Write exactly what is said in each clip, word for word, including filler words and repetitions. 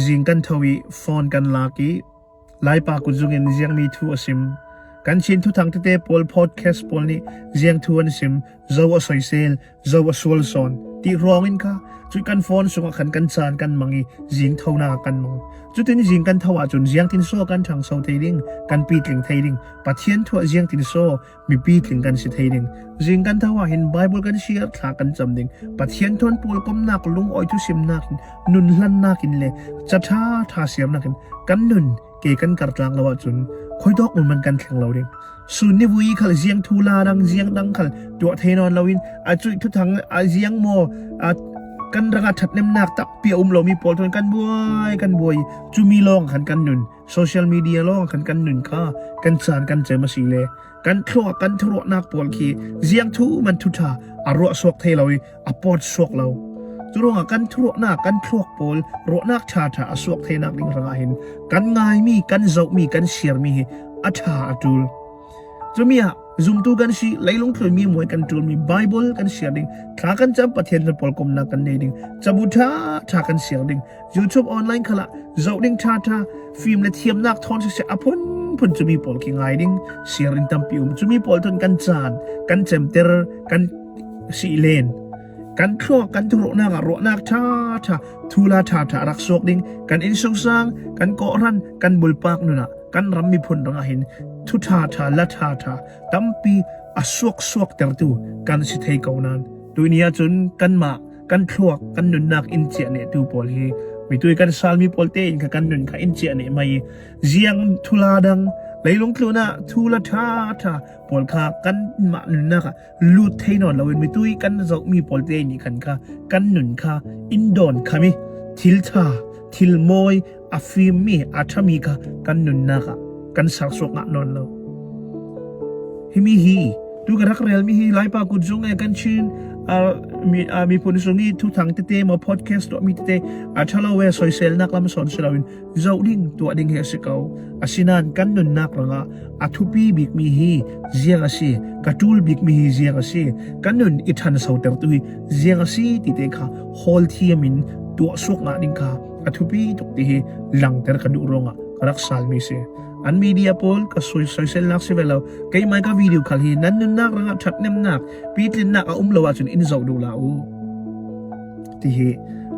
Zing kan tho ih phone kan lak ih Laipa kut zungin ziangmi thu a sim. Kan Chin thuthang tete pawl, podcast pawl nih ziang thu an sim, zo a soisel, zo a sual sawn ti hrawngin kha, cuih kan phone sungah khan kan caan kan mang ih zing thonak ah kan mang. Cutin zing kan tho ahcun ziangtinso kan ṭhangso thei ding, kan pitling thei ding, Pathian thu ah ziangtinso mipi tling kan si thei ding. Zing kan tho ahhin Baibal kan siar, thla kan cam ding. Pathian thawn pawlkomnak, lungawi thusimnak, nun hlannak in le ca ṭha ṭha siarnak in kan nun ke kan kartlang lo ahcun khuitawk mun man kan thleng lo ding. Sun ni vui khal ziang thu la dang, ziang dang khal tuah thei nawn loin a cuih thuthang a ziang maw, a kan rangah ṭhatnemnak takpi a um lomi pawl thawn kan buai, kan buai. Cumi lawng khan kan nun, social media lawng khan kan nun kha kan caan kan cem asile kan thluak, kan thuruahnak pawl khi ziang thu man thuṭha a ruahsuak thei lo ih a pawtsuak lo. Curuangah kan thuruahnak, kan thluak pawl ruahnak ṭhaṭha a suak theinak ding hrangah hin kan ngaimi, kan zohmi, kan siarmi hi a ṭha a ṭul. Cumi ah zumtu kan si, leilung tlunmi muai kan ṭulmi, Baibal kan siar ding, thla kan cam, Pathian thawn pawlkomnak kan nei ding, cabu ṭhaṭha kan siar ding, YouTube online khalah zoh ding ṭhaṭha, fim le thiamnak thawn siseh a phunphun cumi pawl khi ngai ding siar in tampi um. Cumi pawl thawn kan caan kan cemter, kan sih len. Kan thluak, kan thuruahnak ah ruahnak ṭhaṭha, thula ṭhaṭha a rak suak ding, kan innsungsang, kan kawhhran, kan bulpak nunah, kan ram miphun rangah hin thu ṭhaṭha, la ṭhaṭha tampi a suaksuaktertu kan si thei ko nain, tuihni ahcun kanmah kan thluak, kan nunnak in ciahnehtu pawl hi mitui kan salmi pawl tein kha kan nun kha in ciahneh mai ih ziang thula dang, leilung tlunah thula ṭhaṭha pawl kha kanmah nunnak ah lut thei nawn loin mitui kan zohmi pawl tein ih khan kha kan nun kha in dawn khami thil ṭha, thil mawi, a fimmi, a ṭhami kha kan nunnak ah kan sersuak ngah nawn lo. Himi hi tu ka rak relmi hi Laipa kut zung e, kan Chin, aa, mi, aa, miphun sung ih thuthang tete maw, podcast tuahmi tete a ṭha lo e, soiselnak lam sawn si loin zoh ding, tuah ding hi a si ko. Asinain kan nunnak rangah a thupi bikmi hi ziang a si, ka ṭul bikmi hi ziang a si, kan nun i ṭhansotertu hi ziang a si tite kha hawlthiam in tuahsuak ngah ding kha a thupi tuk ti hi langter ka duh ruangah ka rak salmi si. An media pawl ka soi-, soiselnak si ve lo. Keimah ka video khal hi nan nunnak rangah ṭhatnemnak, pitlinnak a um lo ahcun in zoh duh la u, ti hi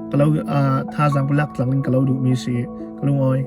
ka lo, aa, thazaang pulak tlang in ka lo duhmi si. Ka lungawi.